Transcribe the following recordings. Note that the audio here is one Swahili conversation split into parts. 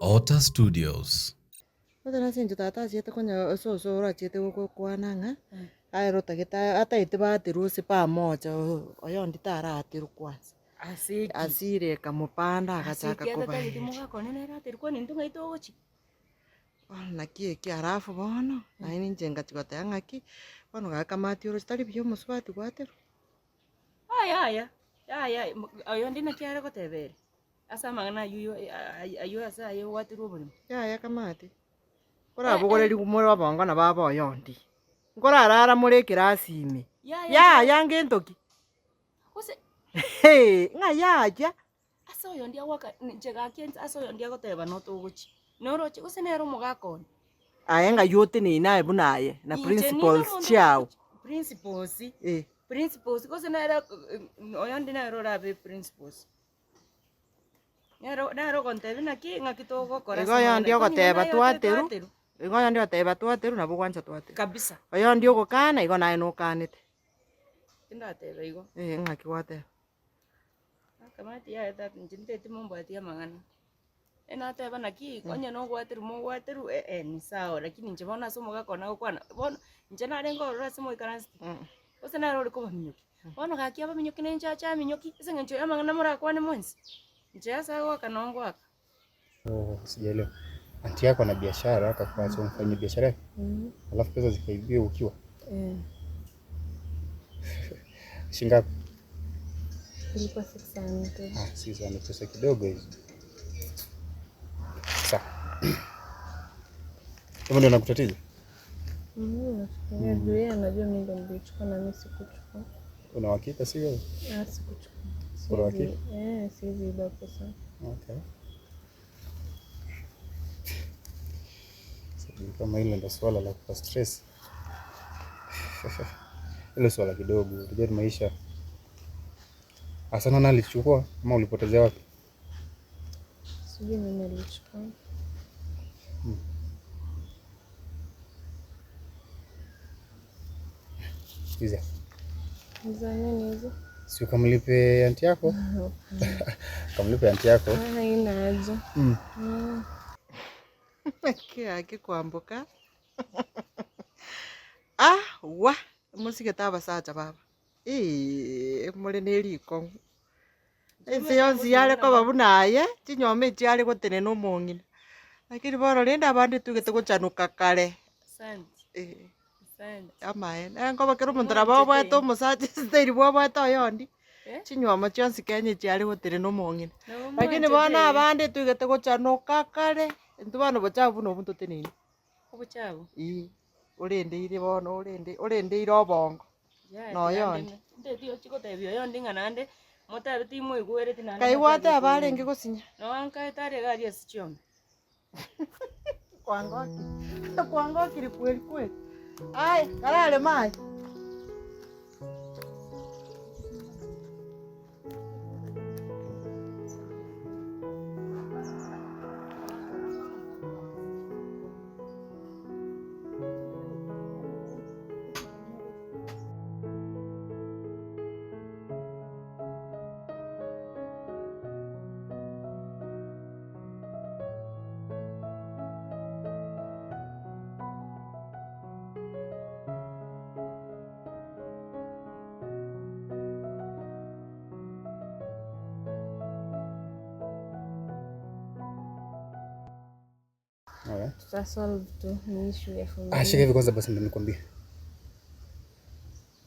Ota Studios. Bono ase inche tata achiete konya soso oro achiete gokwana ng'a, aye otagete ataete baterwe ase pamoja oyondi taraterwa kwanza. Ase ki? Asira ekamopanda Ase agachaka ki atatagete kobaeria. mogaka one nere aterwe kwani intwe ng'ai togochia? Bono naki eki alafu bono, naende inche ngachia goteba ng'aki, bono gaka kamati oroche tari buya omosubati gwaterwa. Yaya yaya oyonde naki are goteba ere, ase amang'ana aywo aywo ase aye ogwaterwa oboremo. Yaya kamati, nkorabogoreriwu more obongo na baba oyondi, nkorarara more ekerasi ime, Yaya yaya ngento ki? Gose Ng'a yaya. Ase oyondi agoaka inche gaki ase oyondi agoteba notogochia, noroche gose nere omogaka one. Aye ng'ai oteneine aye buna aye na Inche ninde principles omonto chiao. Principles, Eh. principles gose nere oyondi nere orabe principles. Nere nere ogontebia naki ng'aki togokora Igo ase oyondi amang'ana kwani ogoteba naye otebete twaterwa, aterwe. igo oyondi ogoteba twaterwa nabo ogwancha twaterwa. Kabisa. Oyondi ogokana igo naye nokanete. Tindateba igo. Eh, ng'aki gwateba. Akamati yaya tata inche nteti mombwatie amang'ana. Enateba naki, onye nogwaterwa mogwaterwa eh ni sawa lakini inche bono ase omogaka one agokwana, bono inche narenge ororo ase moikaransete, gose nere ore kobaminyokia. Bono gaki abaminyoki na inche ache aminyoki, ase eng'encho ya amang'ana morakwane mwensi, inche ase agoaka noo ngoaka. Oh, sijaelewa. Anti yako ana biashara akakuacha umfanyie biashara yake? Alafu pesa zikaibiwa ukiwa? Eh, Shilingi ngapi? ilikuwa 600. Ah, si sana, pesa kidogo hizo. Sawa. Hivyo ndio nakutatiza? Nafikiria juu yeye anajua mimi ndo nilichukua na mimi sikuchukua. Una uhakika si wewe? Ah, sikuchukua. Una Siwezi, uhakika? eh, siwezi iba pesa. Okay. Sijui kama hilo ndo swala la kupa stress. Hilo swala kidogo, unajua ni maisha. Asa nani alichukua ama ulipotezea wapi? Sijui nani alichukua. Hizi hapa. Ni za nini hizo? Si ukamlipe anti yako? Kamlipe anti yako. Ah, haina haja. Mm. Naki gaki kwamboka, ah wa, mosigete abasacha baba, eeh more na erikong'u. Ense yonsi yare koba buna aye, chinyomba echi yare gotenena omong'ina, lakini bono rende abande togete gochanuka kare. Asante, Eh, asante. amaene, nkoba kera omonto nabo Mwanchete. obwate omosacha esiteri bwabwate oyondi, Eh? chinyomba chionsi Kenya chiare gotenena omong'ina. Nabo Lakini bono mwanchete. abande twigete gochanuka kare, intwe bono bochabu buna obwo ntoteneine. Obochabu. Ii, orendeire bono orende orendeire obongo. Yaya Na oyondi. Nteti ochia gotebia oyondi ng'a naende motabe timoigwereti naende Nkai mochache gwateba koigwa. arenge gosinya. Noankaete are iga aria ase chiombe. Kwangokire, kwangokire kweli kweli. Aya, kararema aye. Alright. Tutasolve tu ni issue ya Ah, shika familia. hivi kwanza basi ndio nikwambie.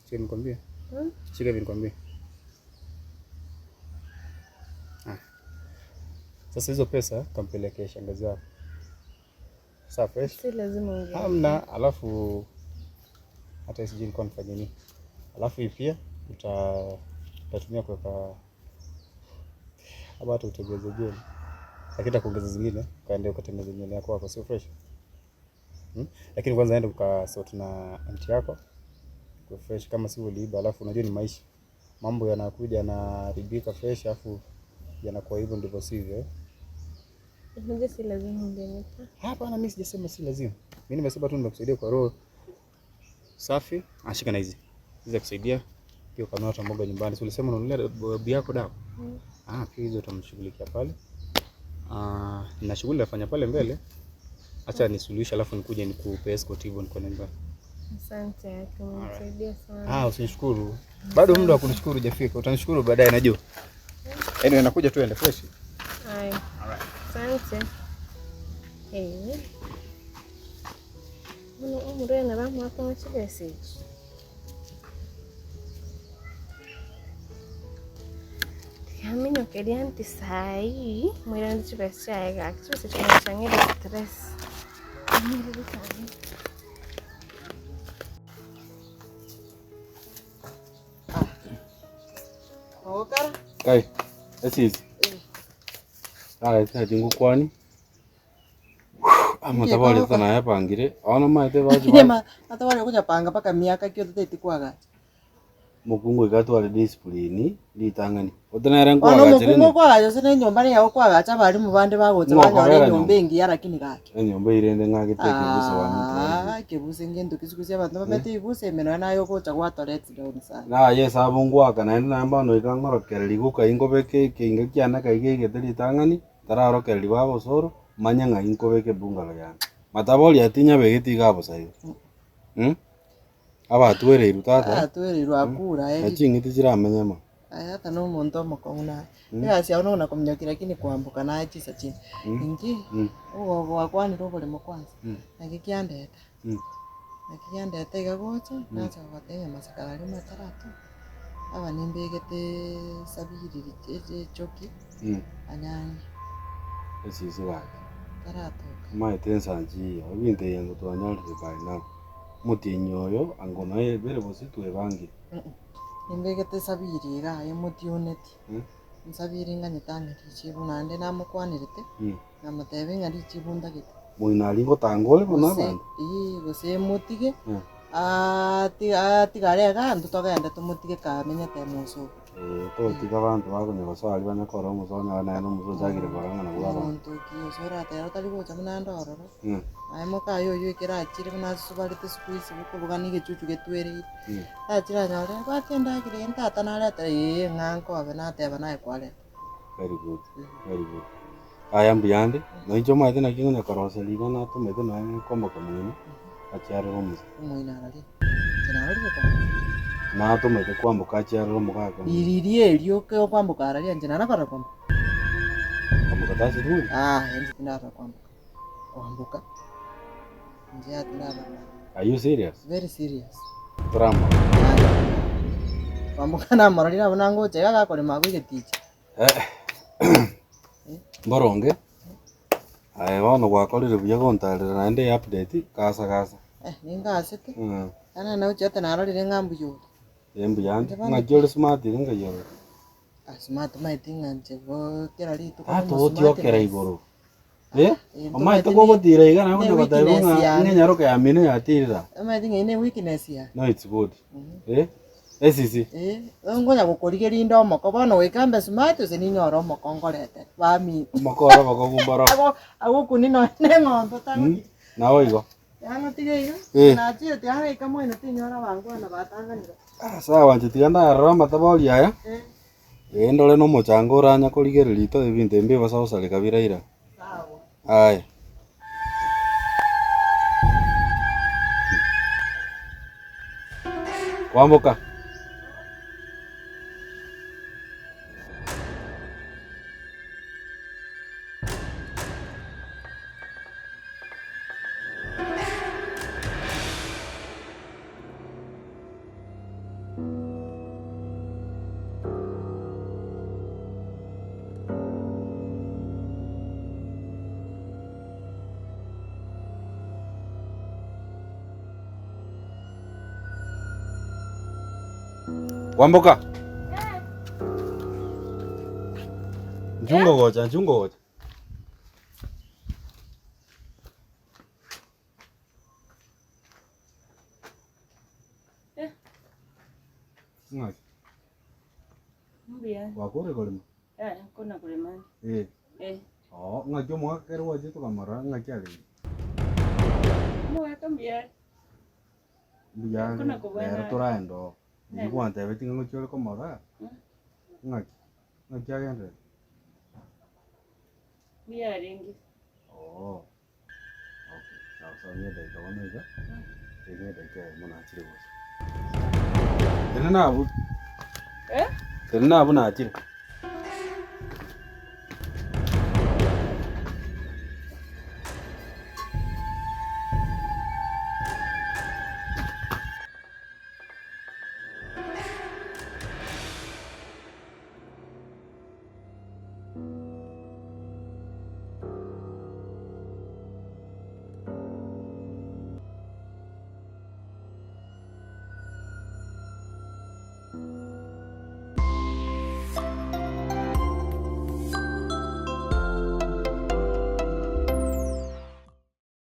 Shika hivi nikwambie. Hmm? Shika hivi nikwambie. Ah. Sasa hizo pesa kampelekea shangazi yako. Sawa fresh? Si lazima unge. Hamna, alafu hata sijui nilikuwa nifanye nini. Alafu hii pia utatumia kuweka ama hata utengeze nywele. Lakini utakuongeza zingine, ukaende ukatengeze nywele yako hapo, sio fresh? Hmm? Lakini kwanza enda ukasort na anti yako kwa fresh, kama si uliiba, alafu unajua ni maisha. Mambo yanakuja yanaharibika fresh, alafu yanakuwa hivyo ndivyo sivyo. Eh? Unajua si lazima ungenipa. Hapana, mimi sijasema si lazima. Mimi nimesema tu nimekusaidia kwa roho safi. Ashika na hizi. Hizi za kusaidia pia ukanunua hata mboga nyumbani. Si ulisema unanunulia babu yako dawa? Ah, pia hizo utamshughulikia pale. Na shughuli nafanya pale mbele. Acha nisuluhishe alafu nikuje nikupe escort hivyo niko nyumbani. Asante yake, umenisaidia sana. Ah, usinishukuru. Bado muda wa kunishukuru hujafika. Utanishukuru baadaye najua. Anyway, nakuja tuende fresh. Haya. Asante. Eh. Muno omurena bamuhaka chibesa echi. Tiaminyokeria nti sahi mwirani chibesa chaye gaki chibesa chino chang'ire stress. Mwirire sahi. Ogokara Kai, esisi. Aya tingukwani. Amatabari tanayapangire. Ono maete bachi Nyama atabari kunyapanga paka miaka kio tete kwagacha. Mukungu ikatware discipline litang'ani. Otenere Ono nkwagachere mukungu kwagacha ase nenyomba niyago kwagacha abarimu bande bagocha Ng'o banyora kobera enyomba nyomba. engiya lakini gaki. Enyomba irende ng'agete ekebusa wamite. Ah, ekebuse ngento kisukusia abanto bamete ebuse emenwa naye ogocha gwatora down sana. Naye esabu ngwaka naende naye bono iga ng'orokereri goka ingobeke ekeинga kiane kaiga igete ritang'ani tararokereri baba osoro manye ng'a inkobeke ebungalo yane. Matabori atinyabegete iga bosa igo. Abatwereirwe tata. Atwereirwe akura Na eri. ching'iti chiramenya mono. Aya hata no omonto omokong'u naye. Egasi yao nogona kominyokia lakini kwamboka naye chisa chinde. Inki ogogo gwakwanire oboremo kwanza. Naki kiandeta. Naki kiandeta iga gocha nacha gobatebia masakara aria matarato. Aba nimbegete sabiri echoki anyange Esisi gaki. taratoka. Maete ensanchi iyo ebinto ebi ango twanyarire by now. Omotienyi oyo ango naye bere bosi twebangire. Nimbegete sabiri iga aye motioneti. Nsabiri nganyete ang'e richibu naende namokwanerete namotebia ng'a richibu ntagete. Moino aria ngotanga ore bono Gose abanto. ii gose motige atigare iga intwe togende tomotige kamenyete mosoko. Totiga abanto bakonya gosoa aria banya korora omosoa onye naende omosoa ochakire korora ng'a nabwo abanto. Omonto ki osore ateba otari gocha buna ande ororo. Aye mokaye oywo ekero achire buna asusubarete siku hizi bokoboga na egechuchu getwereire. Achire anyore bwati endagera eye tata naretera ee ng'a nkobe nateba naye kwareta. Very good, very good. Aya mbuyande, nainche omanyete naki ngonya koroseria iga natomete naye kwamboka moino, achiarere omosa. Omoino araria, inche narorire kwamboka. Natomete kwamboka achiarere omogaka moino. Riria erio kwamboka araria inche narakorora kwamboka. Kwamboka tasiri moino? Ah, inche tindarora kwamboka. Kwamboka. Inche atindarora kwamboka. Are you serious? Very serious. Torama. Kwamboka namororire abwo nangocha iga gakorema agwo egeticha. Mboronge. Aye bono gwakorire buya gontarera naende update gasa gasa. Ningasete. Ana nauchete narorire ng'a mbuya ore. Embuyande. Ng'aki ore smart iga ng'ai ore. Smart maeti ng'a inche bo kera rituko Ah, nomo togotiokera smartness. igoro. Omaete kogotira iga naye Ne konya goteba weakness ng'a yane. ng'a enyaroka yamino yatirira. Omaete ng'a ine weakness yane. No it's good. Esisi. Ngonya gokorigeria inde omoko bono goika mbe smart ase ninyore omoko nkoretere bamino. Omoko oro bokogumboro. Agokuni nonya na eng'ombe tagoti. Nabo igo. Yang'otiga iga. Nachire tiagaika moino tinyora abangwana batanganire. Sawa inche tiga ndarora amatabori aya. Ndore na omochango oranya korigereria ito ebinto ebi mbibasa gosareka biraira. Sawa. Aya. Kwamboka. Kwamboka. Njungo gocha, njungo gocha. Ng'aki. Mbuya. Wakore korema? Kona korema. Oh, ng'aki omogaka ekero gwachete okamorora ng'aki arenge? Omogaka mbuya. Mbuya Kona are, kobwana. rero toraenda oo. Riria gwantebeti ng'a ngochi ore komorora, ng'aki? Ng'aki agenderete? Mbuya arenge. Oo. Okay, sawa sawa ng'e edaika bono iga, ng'e edaika eyemo nachire gocha. Tenena abwo. Eh? Tenena abwo nachire.